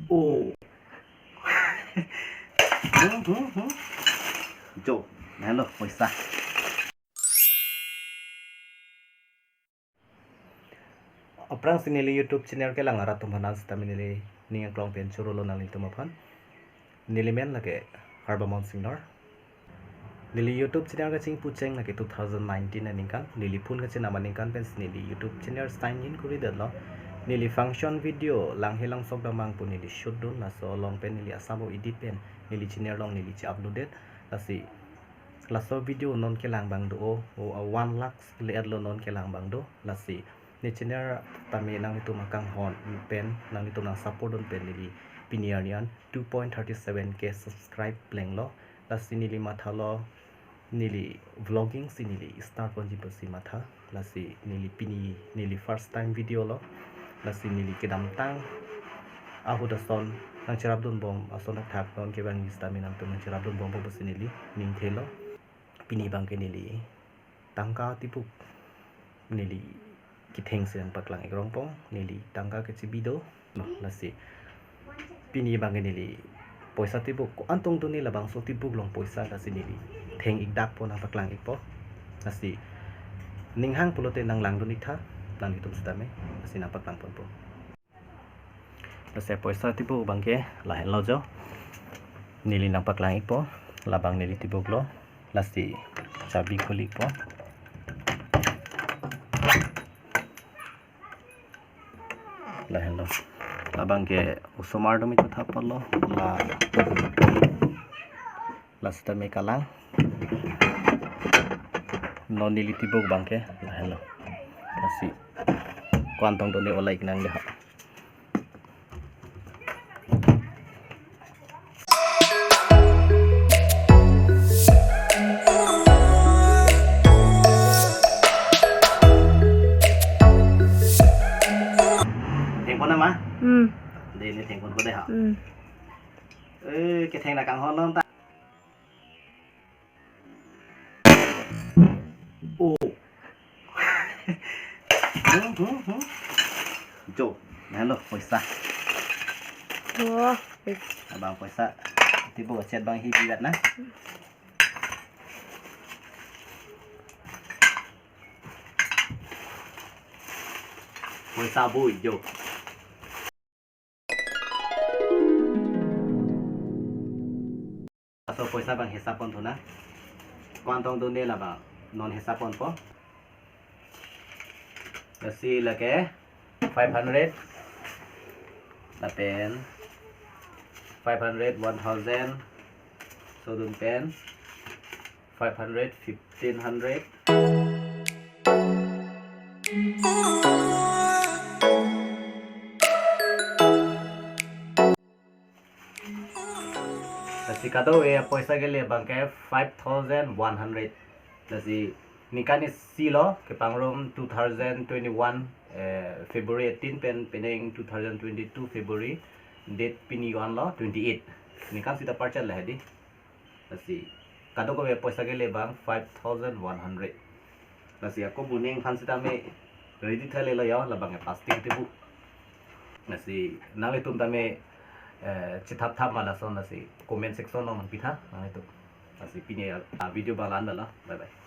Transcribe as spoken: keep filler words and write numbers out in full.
Oh. Hmm, hmm, hmm. Jo, lahenlo poisa. Aphrangsi neli YouTube channel kelang arat atum aphan sitame neli ning aklong pen chorolo nanglitum aphan. Neli men lake Harbamon Singnor. Neli YouTube channel kachingpucheng lake two thousand nineteen aningkan. Neli phone kachinam aningkan pensi neli YouTube channel sign in kuridetlo. Neli function video langhe langsok damang pu neli shoot dun, laso along pen neli asabo edit pen neli channel along neli che-upload det. Lasi laso video non kelang abang do, o, o, one lakh le-etlo non kelang abang do. Lasi ne channel tame nanglitum akanghon pen nanglitum nang support dun pen neli pini arni an two point thirty seven K subscribe plenglo. Lasi neli mathalo, neli vlogging si neli start ponji pusi matha. Lasi neli pini neli first time video lo. Lasi neli kedamtang ahut ason nangcherapdun bom ason thakthak non kevang sitame nangtum nangcherapdun bompo pusi neli ning thelo. Pini abangke neli tangka tibuk neli kethengsi nangpaklang ik rongpo, neli tangka kechebi do. No, lasi pini abangke neli poisa tibuk ko-an tong done labangso tibuk along poisa, lasi neli theng ik dakpo, nangpaklang ikpo. Lasi ning hang pulote nanglangdun iktha, nanglitum sitame, lasi nangpaklang ponpo. Lasi poisa tibuk abangke lahenlo jo. Neli nangpaklang ikpo, labang neli tibuklo. Lasi chabi khuli ikpo. Lahenlo. Labangke osomar dom itu thaplo. La. Lasi tame kalang. Non neli tibuk abangke lahenlo. Lasi ko-an tong done olai kenang deh. Thengpon nama? Hmm. Dei, ne thengponpo dei ha. Hmm. Eh, ketheng nangkanghon long ta. Oh. Hmm, hmm, hmm. Jo, lahenlo poisa. Oh, wait. Abang poisa. Tibuk chet abang hi bilat na. Poisa bui jo. Laso poisa abang hisap pon thu na. Ko-an tong done labang non hisap ponpo. Lasi lake five hundred. Lapen five hundred, one thousand. Sodun pen five hundred, fifteen hundred. Lasi kadokave apoisa kele abangke five thousand one hundred. Lasi ningkan isi lo, kepangrum two thousand twenty-one, eh, February eighteen pen penang two thousand twenty-two February, date pini ko-an lo, twenty-eight. Ningkan sita parcel la hedi. Lasi kadokave apoisa kele abang five thousand one hundred. Lasi ako buning aphan sitame ready thalelo yo, labang plastic tibuk. Lasi nanglitum tame, eh, chethap thap ma lason, lasi comment section along nangpitha nanglitum. Lasi pini a, a video abang la-an lo. Bye bye.